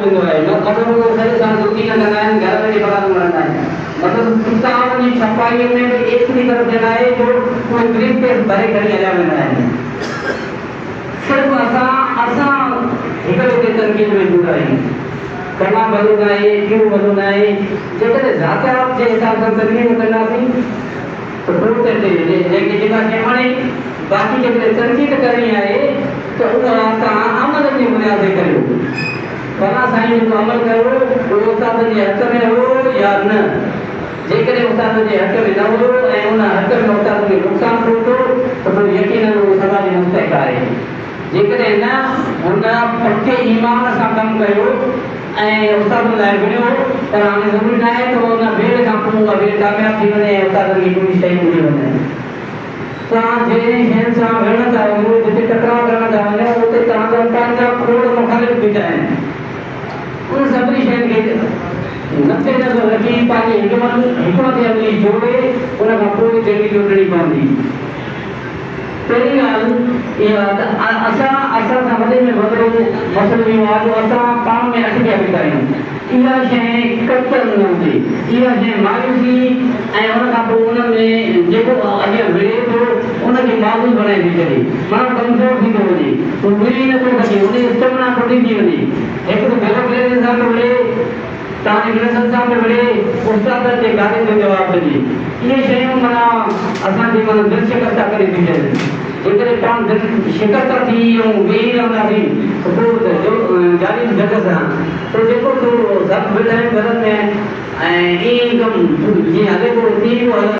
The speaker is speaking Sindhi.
ويندو آهي. مطلب اهو سڄو سال ڊيوٽي نه ڪندا آهن، گهر ويٺي پگهارون وٺندا آهن. مطلب ڪتاب جي ڇپائيء ۾ به ايتري ڪرپشن آهي جو اهي بريف ڪيس ڀري کڻي هليا ويندا آهن. صرف اسان اسان هڪ ٻئي تي تنقيد ۾ پورا آهيون. فلان ڀلو ناهي، ٽيون ڀلو ناهي. جيڪڏهن ذاتيات جي حساب سان تنقيد ڪنداسين ته پوء ته جنهن کي جيڪا شيء وڻي، باقي جيڪڏهن تنقيد ڪرڻي آهي ته اها توهان عمل جي بنياد تي ڪريو. فلان سائين جيڪو عمل ڪيو اهو استادن جي حق ۾ هيو يا نه؟ جيڪڏهن استادن جي حق ۾ نه هيو ۽ ان حق ۾ استادن کي نقصان پهتو ته پوء يقينن اهو سزا جي مستحق آهي. جيڪڏهن نه، هن پڪي ايمان سان ڪم ڪيو ۽ استادن لاء وڙهيو پر هاڻي ضروري ناهي ته ان ويڙهه کان پوء اها ويڙهه ڪامياب ٿي وڃي ۽ استادن کي پوري شيء ملي وڃي. توهان جنهن شين سان وڙهڻ ٿا وڃو، جتي ٽڪراء ڪرڻ ٿا وڃو، اتي توهان جا پنهنجا کوڙ مخالف بيٺا آهن. انهن سڀني شين کي مد نظر رکي پنهنجي حڪمت عملي جوڙي ان کان پوء جنگ جوٽڻي پوندي. پهرين ڳالهه اها ته اسان اسان سان وڏي ۾ وڏو مسئلو اهو آهي جو اسان پاڻ ۾ اٽڪيا بيٺا آهيون. اها شيء ڪٽر نه هجي. اها شيء مايوسي ۽ ان کان پوء ان ۾ جيڪو اڳيان وڙهي ٿو ان کي معذور بڻائي ٿي ڇڏي. معنيٰ ڪمزور ٿيندو وڃي. هو وڙهي نه ٿو سگهي. ان جي اسٽيمنا ٽٽي ٿي وڃي. هڪ ته بيوروڪريسي سان پيو وڙهي، توهان جي منسٽر سان پيو وڙهي، استادن جي گارين جو جواب ڏجي. اهي شيون معنيٰ اسان کي معنيٰ دل شڪسته ڪري ٿيون ڇڏن. جيڪڏهن پاڻ دل شڪسته ٿي ۽ ويهي رهنداسين ته پوء ته جو ڳالهين جڳ سان پوء جيڪو ٿيو سڀ ويٺا آهيون گهرن ۾ ۽ ائين ئي ڪم جيئن هلي ٿو تيئن ئي پيو هلندو.